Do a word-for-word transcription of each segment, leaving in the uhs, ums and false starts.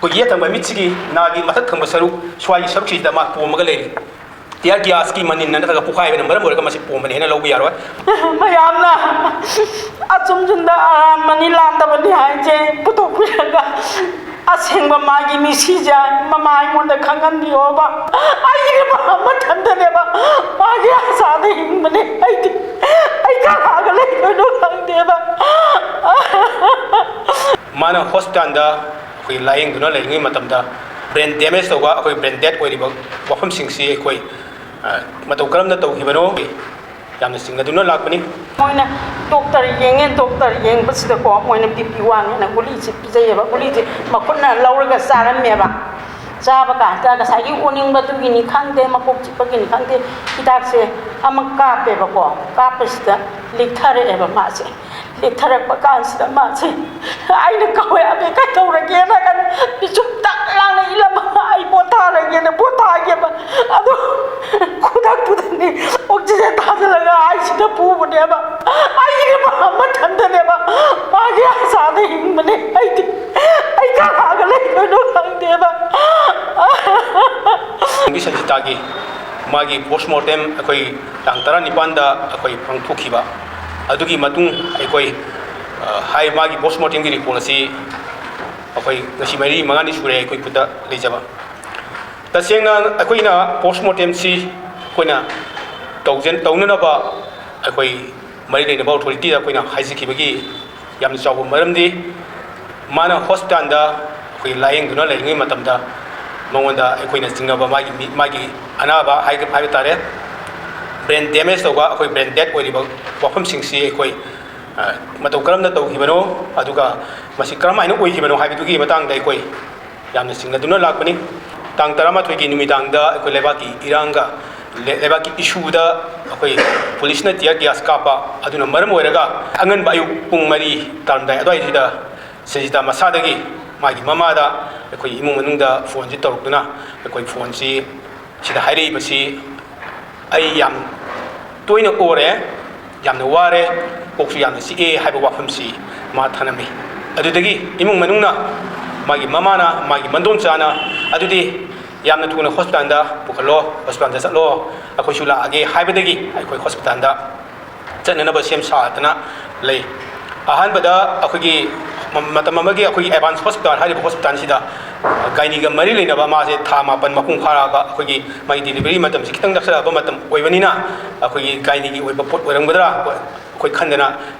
ꯑꯩꯈꯣꯏꯒꯤ ꯌꯦꯠ ꯊꯪꯕ ꯃꯤꯠꯁꯤꯒꯤ ꯅꯥꯒꯤ ꯃꯊꯛ ꯊꯪꯕ ꯁꯔꯨꯛ, ꯁ꯭ꯋꯥꯏꯒꯤ ꯁꯔꯨꯛꯁꯤꯗ ꯃꯥ ꯄꯣꯝꯃꯒ ꯂꯩꯔꯤ꯫ Tear gas ꯀꯤ ꯃꯅꯤꯟꯅ ꯅꯠꯇ꯭ꯔꯒ ꯄꯣꯈꯥꯏꯕꯅ ꯃꯔꯝ ꯑꯣꯏꯔꯒ ꯃꯁꯤ ꯄꯣꯝꯕꯅꯤ ꯍꯥꯏꯅ ꯂꯧꯕ ꯌꯥꯔꯣꯏ꯫ ꯃꯌꯥꯝꯅ ꯑꯆꯨꯝ ꯆꯨꯝꯗ ꯑꯔꯥꯟꯕꯅꯤ ꯂꯥꯟꯗꯕꯅꯤ ꯍꯥꯏꯁꯦ ꯄꯨꯊꯣꯛꯄꯤꯔꯒ ꯑꯁꯦꯡꯕ ꯃꯥꯒꯤ ꯃꯤꯁꯤꯁꯦ ꯃꯃꯥ ꯑꯩꯉꯣꯟꯗ ꯈꯪꯍꯟꯕꯤꯌꯣꯕ꯫ ꯑꯩꯒꯤ ꯃꯃꯥ ꯃꯊꯟꯇꯅꯦꯕ꯫ ꯃꯥꯒꯤ ꯑꯁꯥꯗ ꯍꯤꯡꯕꯅꯦ ꯑꯩꯗꯤ꯫ ꯑꯩ ꯀꯅꯥꯒ ꯂꯩꯗꯣꯏꯅꯣ ꯈꯪꯗꯦꯕ꯫ ꯃꯥꯅ ꯍꯣꯁꯄꯤꯇꯥꯜꯗ ꯑꯩꯈꯣꯏ ꯂꯥꯌꯦꯡꯗꯨꯅ ꯂꯩꯔꯤꯉꯩ ꯃꯇꯝꯗ brain damage ꯇꯧꯕ, ꯑꯩꯈꯣꯏ brain dead ꯑꯣꯏꯔꯤꯕ ꯋꯥꯐꯝꯁꯤꯡꯁꯤ ꯑꯩꯈꯣꯏ, ꯑ, ꯃꯇꯧ ꯀꯔꯝꯅ ꯇꯧꯈꯤꯕꯅꯣ ꯌꯥꯝꯅ ꯆꯤꯡꯅꯗꯨꯅ ꯂꯥꯛꯄꯅꯤ꯫ ꯃꯣꯏꯅ ꯗꯣꯛꯇꯔ ꯌꯦꯡꯉꯦ, ꯗꯣꯛꯇꯔ ꯌꯦꯡꯕꯁꯤꯗꯀꯣ ꯃꯣꯏꯅ ꯕꯤ ꯄꯤ ꯋꯥꯡꯉꯦꯅ ꯒꯨꯂꯤꯁꯦ ꯄꯤꯖꯩꯌꯦꯕ꯫ ꯒꯨꯂꯤꯁꯦ ꯃꯈꯨꯠꯅ ꯂꯧꯔꯒ ꯆꯥꯔꯝꯃꯦꯕ꯫ ꯆꯥꯕ ꯀꯥꯟꯁꯤꯗ ꯉꯁꯥꯏꯒꯤ ꯑꯣꯅꯤꯡꯕꯗꯨꯒꯤꯅꯤ ꯈꯪꯗꯦ, ꯃꯀꯣꯛ ꯆꯤꯛꯄꯒꯤꯅꯤ ꯈꯪꯗꯦ, ꯍꯤꯗꯥꯛꯁꯦ ꯑꯃ ꯀꯥꯞꯄꯦꯕꯀꯣ꯫ ꯀꯥꯞꯄꯁꯤꯗ ꯂꯤꯛꯊꯔꯛꯑꯦꯕ ꯃꯥꯁꯦ꯫ ꯂꯦꯛꯊꯔꯛꯄ ꯀꯥꯟꯁꯤꯗ ꯃꯥꯁꯦ ꯑꯩꯅ ꯀꯧꯋꯦ, "ꯑꯕꯦ, ꯀꯩꯗꯧꯔꯒꯦꯅ?" ꯀꯥꯏꯅ ꯄꯤꯁꯨꯝ ꯇꯛ ꯂꯥꯎꯅ ꯏꯜꯂꯝꯃꯒ ꯑꯩ ꯄꯣꯊꯥꯔꯒꯦꯅ ꯄꯣꯊꯥꯒꯦꯕ꯫ ꯑꯗꯣ ꯈꯨꯗꯛꯇꯨꯗꯅꯦ oxygen ꯊꯥꯖꯤꯜꯂꯒ ꯑꯥꯏ ꯁꯤꯗ ꯄꯨꯕꯅꯦꯕ꯫ ꯑꯩꯒꯤ ꯃꯥ ꯃꯊꯟꯇꯅꯦꯕ꯫ ꯃꯥꯒꯤ ꯑꯁꯥꯗ ꯍꯤꯡꯕꯅꯦ ꯑꯩꯗꯤ꯫ ꯑꯩ ꯀꯅꯥꯒ ꯂꯩꯗꯣꯏꯅꯣ ꯈꯪꯗꯦꯕ꯫ ꯁꯟꯖꯤꯇꯥꯒꯤ ꯃꯥꯒꯤ post mortem ꯑꯩꯈꯣꯏ ꯇꯥꯡ ꯇꯔꯥꯅꯤꯄꯥꯟꯗ ꯑꯩꯈꯣꯏ ꯄꯥꯡꯊꯣꯛꯈꯤꯕ꯫ ꯑꯗꯨꯒꯤ ꯃꯇꯨꯡ ꯑꯩꯈꯣꯏ, ꯑ, ꯍꯥꯏ, ꯃꯥꯒꯤ post mortem ꯒꯤ report ꯑꯁꯤ ꯑꯩꯈꯣꯏ ꯉꯁꯤ ꯃꯔꯤ ꯃꯉꯥꯅꯤ ꯁꯨꯔꯦ ꯑꯩꯈꯣꯏ ꯈꯨꯠꯇ ꯂꯩꯖꯕ꯫ ꯇꯁꯦꯡꯅ ꯑꯩꯈꯣꯏꯅ post mortem ꯁꯤ ꯑꯩꯈꯣꯏꯅ ꯇꯧꯖ-, ꯇꯧꯅꯅꯕ ꯑꯩꯈꯣꯏ ꯃꯔꯤ ꯂꯩꯅꯕ authority ꯗ ꯑꯩꯈꯣꯏꯅ ꯍꯥꯏꯖꯈꯤꯕꯒꯤ ꯌꯥꯝꯅ ꯆꯥꯎꯕ ꯃꯔꯝꯗꯤ ꯃꯥꯅ ꯍꯣꯁꯄꯤꯇꯥꯜꯗ ꯑꯩꯈꯣꯏ ꯂꯥꯌꯦꯡꯗꯨꯅ ꯂꯩꯔꯤꯉꯩ ꯃꯇꯝꯗ ꯃꯉꯣꯟꯗ ꯑꯩꯈꯣꯏꯅ ꯆꯤꯡꯅꯕ ꯃꯥꯒꯤ ꯃꯤ-, ꯃꯥꯒꯤ ꯑꯅꯥꯕ ꯍꯥꯏꯒ-, ꯍꯥꯏꯕ ꯇꯥꯔꯦ, brain damage ꯇꯧꯕ, ꯑꯩꯈꯣꯏ brain dead ꯑꯣꯏꯔꯤꯕ ꯋꯥꯐꯝꯁꯤꯡꯁꯤ ꯑꯩꯈꯣꯏ, ꯑ, ꯃꯇꯧ ꯀꯔꯝꯅ ꯇꯧꯈꯤꯕꯅꯣ, ꯑꯗꯨꯒ ꯃꯁꯤ ꯀꯔꯝꯍꯥꯏꯅ ꯑꯣꯏꯈꯤꯕꯅꯣ ꯍꯥꯏꯕꯗꯨꯒꯤ ꯃꯇꯥꯡꯗ ꯑꯩꯈꯣꯏ ꯌꯥꯝꯅ ꯆꯤꯡꯅꯗꯨꯅ ꯂꯥꯛꯄꯅꯤ꯫ ꯇꯥꯡ ꯇꯔꯥꯃꯥꯊꯣꯏꯒꯤ ꯅꯨꯃꯤꯗꯥꯡꯗ ꯑꯩꯈꯣꯏ ꯂꯩꯕꯥꯛꯀꯤ ꯏꯔꯥꯡꯒ ꯂꯩ-, ꯂꯩꯕꯥꯛꯀꯤ issue ꯗ ꯑꯩꯈꯣꯏ ꯄꯨꯂꯤꯁꯅ tear gas ꯀꯥꯞꯄ ꯑꯗꯨꯅ ꯃꯔꯝ ꯑꯣꯏꯔꯒ ꯑꯉꯟꯕ ꯑꯌꯨꯛ ꯄꯨꯡ ꯃꯔꯤ ꯇꯥꯔꯝꯗꯥꯏ ꯑꯗꯨꯋꯥꯏꯁꯤꯗ ꯁꯟꯖꯤꯇꯥ ꯃꯁꯥꯗꯒꯤ ꯃꯥꯒꯤ ꯃꯃꯥꯗ ꯑꯩꯈꯣꯏ ꯏꯃꯨꯡ ꯃꯅꯨꯡꯗ phone ꯁꯤ ꯇꯧꯔꯛꯇꯨꯅ ꯑꯩꯈꯣꯏ phone ꯁꯤ ꯁꯤꯗ ꯍꯥꯏꯔꯛꯏꯕꯁꯤ, "ꯑꯩ ꯌꯥꯝ ꯇꯣꯏꯅ ꯑꯣꯔꯦ, ꯌꯥꯝꯅ ꯋꯥꯔꯦ, ꯀꯣꯛꯁꯨ ꯌꯥꯝꯅ ꯆꯤꯛꯑꯦ" ꯍꯥꯏꯕ ꯋꯥꯐꯝꯁꯤ ꯃꯥ ꯊꯅꯝꯃꯤ꯫ ꯑꯗꯨꯗꯒꯤ ꯏꯃꯨꯡ ꯃꯅꯨꯡꯅ ꯃꯥꯒꯤ ꯃꯃꯥꯅ, ꯃꯥꯒꯤ ꯃꯗꯣꯝꯆꯥꯅ, "ꯑꯗꯨꯗꯤ ꯌꯥꯝꯅ ꯊꯨꯅ ꯍꯣꯁꯄꯤꯇꯥꯜꯗ ꯄꯨꯈꯠꯂꯣ, ꯍꯣꯁꯄꯤꯇꯥꯜꯗ ꯆꯠꯂꯣ, ꯑꯩꯈꯣꯏꯁꯨ ꯂꯥꯛꯑꯒꯦ" ꯍꯥꯏꯕꯗꯒꯤ ꯑꯩꯈꯣꯏ ꯍꯣꯁꯄꯤꯇꯥꯜꯗ ꯆꯠꯅꯅꯕ ꯁꯦꯝ ꯁꯥꯗꯅ ꯂꯩ꯫ ꯑꯍꯥꯟꯕꯗ ꯑꯩꯈꯣꯏꯒꯤ ꯃ-, ꯃꯇꯝ ꯑꯃꯒꯤ ꯑꯩꯈꯣꯏꯒꯤ ꯑꯦꯗꯚꯥꯟꯁ ꯍꯣꯁꯄꯤꯇꯥꯜ ꯍꯥꯏꯔꯤꯕ ꯍꯣꯁꯄꯤꯇꯥꯜꯁꯤꯗ ꯒꯥꯏꯅꯤꯒ ꯃꯔꯤ ꯂꯩꯅꯕ ꯃꯥꯁꯦ ꯊꯥ ꯃꯥꯄꯟ ꯃꯄꯨꯡ ꯐꯥꯔꯛꯑꯕ ꯑꯩꯈꯣꯏꯒꯤ ꯃꯥꯒꯤ ꯗꯤꯂꯤꯚꯔꯤ ꯃꯇꯝꯁꯤ ꯈꯤꯇꯪ ꯅꯛꯁꯜꯂꯛꯑꯕ ꯃꯇꯝ ꯑꯣꯏꯕꯅꯤꯅ ꯑꯩꯈꯣꯏꯒꯤ ꯒꯥꯏꯅꯤꯒꯤ ꯑꯣꯏꯕ ꯄꯣꯠ ꯑꯣꯏꯔꯝꯒꯗ꯭ꯔꯥ ꯑꯩꯈꯣꯏ ꯈꯟꯗꯅ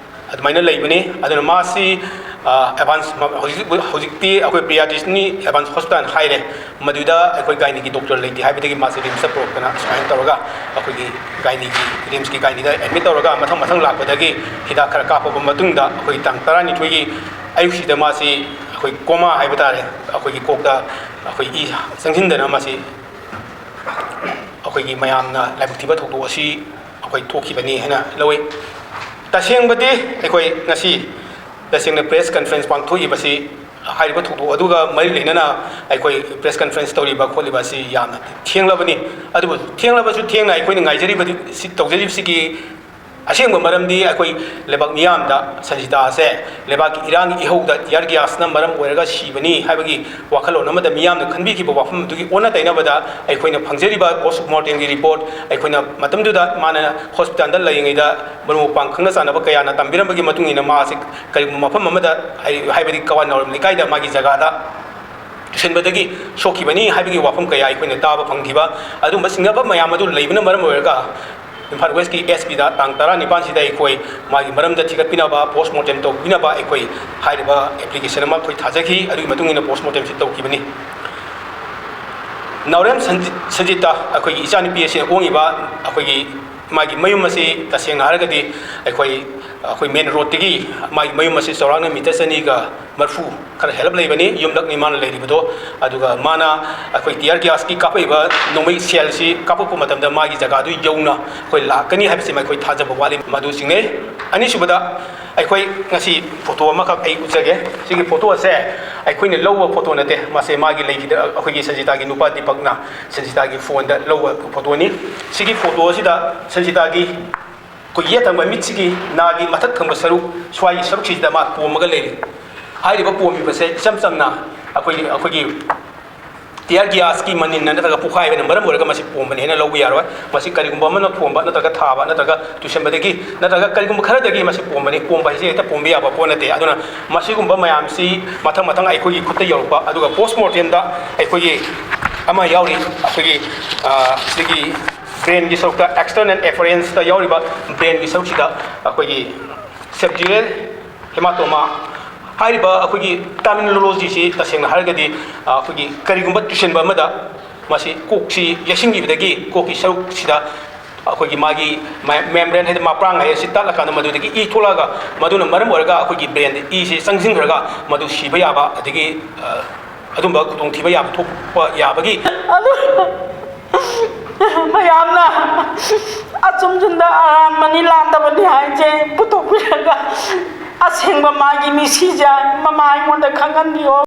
ꯑꯗꯨꯃꯥꯏꯅ ꯂꯩꯕꯅꯤ꯫ ꯑꯗꯨꯅ ꯃꯥꯁꯤ, ꯑ, ꯑꯦꯗꯚꯥꯟꯁ ꯃ-, ꯍꯧꯖꯤꯛ, ꯍꯧꯖꯤꯛꯇꯤ ꯑꯩꯈꯣꯏ ꯄ꯭ꯔꯤꯌꯥꯇ꯭ꯔꯤꯁꯅꯤ ꯑꯦꯗꯚꯥꯟꯁ ꯍꯣꯁꯄꯤꯇꯥꯜ ꯍꯥꯏꯔꯦ꯫ ꯃꯗꯨꯗ ꯑꯩꯈꯣꯏ ꯒꯥꯏꯅꯤꯒꯤ ꯗꯣꯛꯇꯔ ꯂꯩꯇꯦ ꯍꯥꯏꯕꯗꯒꯤ ꯃꯥꯁꯦ ꯔꯤꯝꯁꯇ ꯄꯨꯔꯛꯇꯅ ꯁꯨꯃꯥꯏꯅ ꯇꯧꯔꯒ ꯑꯩꯈꯣꯏꯒꯤ ꯒꯥꯏꯅꯤꯒꯤ, ꯔꯤꯝꯁꯀꯤ ꯒꯥꯏꯅꯤꯗ ꯑꯦꯗꯃꯤꯠ ꯇꯧꯔꯒ ꯃꯊꯪ ꯃꯊꯪ ꯂꯥꯛꯄꯗꯒꯤ ꯍꯤꯗꯥꯛ ꯈꯔ ꯀꯥꯞꯄꯕ ꯃꯇꯨꯡꯗ ꯑꯩꯈꯣꯏ ꯇꯥꯡ ꯇꯔꯥꯅꯤꯊꯣꯏꯒꯤ ꯑꯌꯨꯛꯁꯤꯗ ꯃꯥꯁꯤ ꯑꯩꯈꯣꯏ ꯀꯣꯃꯥ ꯍꯥꯏꯕ ꯇꯥꯔꯦ, ꯑꯩꯈꯣꯏꯒꯤ ꯀꯣꯛꯇ ꯑꯩꯈꯣꯏ ꯏ ꯆꯪꯁꯤꯟꯗꯅ ꯃꯥꯁꯤ ꯑꯩꯈꯣꯏꯒꯤ ꯃꯌꯥꯝꯅ ꯂꯥꯏꯕꯛ ꯊꯤꯕ ꯊꯧꯗꯣꯛ ꯑꯁꯤ ꯑꯩꯈꯣꯏ ꯊꯣꯛꯈꯤꯕꯅꯤ ꯍꯥꯏꯅ ꯂꯧꯏ꯫ ꯇꯁꯦꯡꯕꯗꯤ ꯑꯩꯈꯣꯏ ꯉꯁꯤ ꯇꯁꯦꯡꯅ ꯄ꯭ꯔꯦꯁ ꯀꯟꯐꯔꯦꯟꯁ ꯄꯥꯡꯊꯣꯛꯏꯕꯁꯤ ꯍꯥꯏꯔꯤꯕ ꯊꯧꯗꯣꯛ ꯑꯗꯨꯒ ꯃꯔꯤ ꯂꯩꯅꯅ ꯑꯩꯈꯣꯏ ꯄ꯭ꯔꯦꯁ ꯀꯟꯐꯔꯦꯟꯁ ꯇꯧꯔꯤꯕ ꯈꯣꯠꯂꯤꯕ ꯑꯁꯤ ꯌꯥꯝꯅ ꯊꯦꯡꯂꯕꯅꯤ꯫ ꯑꯗꯨꯕꯨ ꯊꯦꯡꯂꯕꯁꯨ ꯊꯦꯡꯅ ꯑꯩꯈꯣꯏꯅ ꯉꯥꯏꯖꯔꯤꯕꯗꯤ, ꯁꯤ ꯇꯧꯖꯔꯤꯕꯁꯤꯒꯤ ꯑꯁꯦꯡꯕ ꯃꯔꯝꯗꯤ ꯑꯩꯈꯣꯏ ꯂꯩꯕꯥꯛ ꯃꯤꯌꯥꯝꯗ ꯁꯟꯖꯤꯇꯥ ꯑꯁꯦ ꯂꯩꯕꯥꯛꯀꯤ ꯏꯔꯥꯡꯒꯤ ꯏꯍꯧꯗ tear gas ꯅ ꯃꯔꯝ ꯑꯣꯏꯔꯒ ꯁꯤꯕꯅꯤ ꯍꯥꯏꯕꯒꯤ ꯋꯥꯈꯜꯂꯣꯟ ꯑꯃꯗ ꯃꯤꯌꯥꯝꯅ ꯈꯟꯕꯤꯈꯤꯕ ꯋꯥꯐꯝ ꯑꯗꯨꯒꯤ ꯑꯣꯟꯅ ꯇꯩꯅꯕꯗ ꯑꯩꯈꯣꯏꯅ ꯐꯪꯖꯔꯤꯕ post mortem ꯒꯤ report, ꯑꯩꯈꯣꯏꯅ ꯃꯇꯝꯗꯨꯗ ꯃꯥꯅ ꯍꯣꯁꯄꯤꯇꯥꯜꯗ ꯂꯩꯔꯤꯉꯩꯗ ꯃꯔꯨꯞ ꯃꯄꯥꯡ ꯈꯪꯅ ꯆꯥꯟꯅꯕ ꯀꯌꯥꯅ ꯇꯝꯕꯤꯔꯝꯕꯒꯤ ꯃꯇꯨꯡ ꯏꯟꯅ ꯃꯥꯁꯤ ꯀꯔꯤꯒꯨꯝꯕ ꯃꯐꯝ ꯑꯃꯗ, ꯍꯥꯏ-, ꯍꯥꯏꯕꯗꯤ ꯀꯋꯥ ꯅꯥꯎꯔꯦꯝ ꯂꯩꯀꯥꯏꯗ ꯃꯥꯒꯤ ꯖꯒꯥꯗ ꯇꯨꯁꯤꯟꯕꯗꯒꯤ ꯁꯣꯛꯈꯤꯕꯅꯤ ꯍꯥꯏꯕꯒꯤ ꯋꯥꯐꯝ ꯀꯌꯥ ꯑꯩꯈꯣꯏꯅ ꯇꯥꯕ ꯐꯪꯈꯤꯕ, ꯑꯗꯨꯒꯨꯝꯕ ꯆꯤꯡꯅꯕ ꯃꯌꯥꯝ ꯑꯗꯨ ꯂꯩꯕꯅ ꯃꯔꯝ ꯑꯣꯏꯔꯒ ꯏꯝꯐꯥꯜ ꯋꯦꯁꯀꯤ S P ꯗ ꯇꯥꯡ ꯇꯔꯥꯅꯤꯄꯥꯟꯁꯤꯗ ꯑꯩꯈꯣꯏ ꯃꯥꯒꯤ ꯃꯔꯝꯗ ꯊꯤꯒꯠꯄꯤꯅꯕ, post mortem ꯇꯧꯕꯤꯅꯕ ꯑꯩꯈꯣꯏ ꯍꯥꯏꯔꯤꯕ application ꯑꯃ ꯑꯩꯈꯣꯏ ꯊꯥꯖꯈꯤ꯫ ꯑꯗꯨꯒꯤ ꯃꯇꯨꯡ ꯏꯟꯅ post mortem ꯁꯤ ꯇꯧꯈꯤꯕꯅꯤ꯫ ꯅꯥꯎꯔꯦꯝ ꯁꯟꯖꯤ-, ꯁꯟꯖꯤꯇꯥ, ꯑꯩꯈꯣꯏꯒꯤ ꯏꯆꯥꯅꯨꯄꯤ ꯑꯁꯤꯅ ꯑꯣꯡꯉꯤꯕ ꯑꯩꯈꯣꯏꯒꯤ ꯃꯥꯒꯤ ꯃꯌꯨꯝ ꯑꯁꯤ ꯇꯁꯦꯡꯅ ꯍꯥꯏꯔꯒꯗꯤ ꯑꯩꯈꯣꯏ, ꯑꯩꯈꯣꯏ main road ꯇꯒꯤ ꯃꯥꯒꯤ ꯃꯌꯨꯝ ꯑꯁꯤ ꯆꯥꯎꯔꯥꯛꯅ meter ꯆꯅꯤꯒ ꯃꯔꯤꯐꯨ ꯈꯔ ꯍꯦꯜꯂꯞ ꯂꯩꯕꯅꯤ ꯌꯨꯝꯂꯛꯅꯤ ꯃꯥꯅ ꯂꯩꯔꯤꯕꯗꯣ꯫ ꯑꯗꯨꯒ ꯃꯥꯅ ꯑꯩꯈꯣꯏ tear gas ꯀꯤ ꯀꯥꯞꯄꯛꯏꯕ ꯅꯣꯡꯃꯩ shell ꯁꯤ ꯀꯥꯞꯄꯛꯄ ꯃꯇꯝꯗ ꯃꯥꯒꯤ ꯖꯒꯥꯗꯨ ꯌꯧꯅ ꯑꯩꯈꯣꯏ ꯂꯥꯛꯀꯅꯤ ꯍꯥꯏꯕꯁꯤꯃ ꯑꯩꯈꯣꯏ ꯊꯥꯖꯕ ꯋꯥꯠꯂꯤ꯫ ꯃꯗꯨ ꯆꯤꯡꯅꯩ꯫ ꯑꯅꯤꯁꯨꯕꯗ, ꯑꯩꯈꯣꯏ ꯉꯁꯤ photo ꯑꯃꯈꯛ ꯑꯩ ꯎꯠꯆꯒꯦ꯫ ꯁꯤꯒꯤ photo ꯑꯁꯦ ꯑꯩꯈꯣꯏꯅ ꯂꯧꯕ photo ꯅꯠꯇꯦ, ꯃꯁꯦ ꯃꯥꯒꯤ ꯂꯩꯈꯤꯗ-, ꯑꯩꯈꯣꯏꯒꯤ ꯁꯟꯖꯤꯇꯥꯒꯤ ꯅꯨꯄꯥ ꯗꯤꯄꯛꯅ ꯁꯟꯖꯤꯇꯥꯒꯤ phone ꯗ ꯂꯧꯕ photo ꯅꯤ꯫ ꯁꯤꯒꯤ photo ꯑꯁꯤꯗ ꯁꯟꯖꯤꯇꯥꯒꯤ ꯑꯩꯈꯣꯏ ꯌꯦꯠ ꯊꯪꯕ ꯃꯤꯠꯁꯤꯒꯤ ꯅꯥꯒꯤ ꯃꯊꯛ ꯊꯪꯕ ꯁꯔꯨꯛ, ꯁ꯭ꯋꯥꯏꯒꯤ ꯁꯔꯨꯛꯁꯤꯗ ꯃꯥ ꯄꯣꯝꯃꯒ ꯂꯩꯔꯤ꯫ ꯍꯥꯏꯔꯤꯕ ꯄꯣꯝꯃꯤꯕꯁꯦ ꯏꯆꯝ ꯆꯝꯅ ꯑꯩꯈꯣꯏꯒꯤ ꯑꯩꯈꯣꯏꯒꯤ tear gas ꯀꯤ ꯃꯅꯤꯟꯅ ꯅꯠꯇ꯭ꯔꯒ ꯄꯣꯈꯥꯏꯕꯅ ꯃꯔꯝ ꯑꯣꯏꯔꯒ ꯃꯁꯤ ꯄꯣꯝꯕꯅꯤ ꯍꯥꯏꯅ ꯂꯧꯕ ꯌꯥꯔꯣꯏ꯫ ꯃꯁꯤ ꯀꯔꯤꯒꯨꯝꯕ ꯑꯃꯅ ꯊꯣꯝꯕ ꯅꯠꯇ꯭ꯔꯒ ꯊꯥꯕ ꯅꯠꯇ꯭ꯔꯒ ꯇꯨꯁꯟꯕꯗꯒꯤ ꯅꯠꯇ꯭ꯔꯒ ꯀꯔꯤꯒꯨꯝꯕ ꯈꯔꯗꯒꯤ ꯃꯁꯤ ꯄꯣꯝꯕꯅꯤ꯫ ꯄꯣꯝꯕ ꯍꯥꯏꯁꯦ ꯍꯦꯛꯇ ꯄꯣꯝꯕ ꯌꯥꯕ ꯄꯣꯠ ꯅꯠꯇꯦ꯫ ꯑꯗꯨꯅ ꯃꯁꯤꯒꯨꯝꯕ ꯃꯌꯥꯝꯁꯤ ꯃꯊꯪ ꯃꯊꯪ ꯑꯩꯈꯣꯏꯒꯤ ꯈꯨꯠꯇ ꯌꯧꯔꯛꯄ, ꯑꯗꯨꯒ post mortem ꯗ ꯑꯩꯈꯣꯏꯒꯤ ꯑꯃ ꯌꯥꯎꯔꯤ, ꯑꯩꯈꯣꯏꯒꯤ, ꯑ, ꯁꯤꯒꯤ brain ꯒꯤ ꯁꯔꯨꯛꯇ, external appearance ꯇ ꯌꯥꯎꯔꯤꯕ brain ꯒꯤ ꯁꯔꯨꯛꯁꯤꯗ ꯑꯩꯈꯣꯏꯒꯤ subdural hematoma ꯍꯥꯏꯔꯤꯕ ꯑꯩꯈꯣꯏꯒꯤ terminology ꯁꯤ ꯇꯁꯦꯡꯅ ꯍꯥꯏꯔꯒꯗꯤ, ꯑ, ꯑꯩꯈꯣꯏꯒꯤ ꯀꯔꯤꯒꯨꯝꯕ ꯇꯨꯁꯟꯕ ꯑꯃꯗ ꯃꯁꯤ ꯀꯣꯛꯁꯤ ꯌꯩꯁꯤꯟꯈꯤꯕꯗꯒꯤ ꯀꯣꯛꯀꯤ ꯁꯔꯨꯛꯁꯤꯗ ꯑꯩꯈꯣꯏꯒꯤ ꯃꯥꯒꯤ membrane ꯍꯥꯏꯗꯤ ꯃꯄ꯭ꯔꯥꯡ ꯍꯥꯏ ꯑꯁꯤ ꯇꯠꯂꯀꯥꯟꯗ ꯃꯗꯨꯗꯒꯤ ꯏ ꯊꯣꯛꯂꯛꯑꯒ ꯃꯗꯨꯅ ꯃꯔꯝ ꯑꯣꯏꯔꯒ ꯑꯩꯈꯣꯏꯒꯤ brain ꯗ ꯏꯁꯤ ꯆꯪꯁꯤꯟꯈ꯭ꯔꯒ ꯃꯗꯨ ꯁꯤꯕ ꯌꯥꯕ, ꯑꯗꯒꯤ, ꯑ, ꯑꯗꯨꯝꯕ ꯈꯨꯗꯣꯡꯊꯤꯕ ꯌꯥꯕ ꯊꯣꯛꯄ ꯌꯥꯕꯒꯤ ꯑꯗꯨ ꯃꯌꯥꯝꯅ ꯑꯆꯨꯝꯖꯤꯟꯗ ꯑꯔꯥꯟꯕꯅꯤ ꯂꯥꯟꯗꯕꯅꯤ ꯍꯥꯏꯁꯦ ꯄꯨꯊꯣꯛꯄꯤꯔꯒ ꯑꯁꯦꯡꯕ ꯃꯥꯒꯤ ꯃꯤꯁꯤꯁꯦ ꯃꯃꯥ ꯑꯩꯉꯣꯟꯗ ꯈꯪꯍꯟꯕꯤꯌꯣ꯫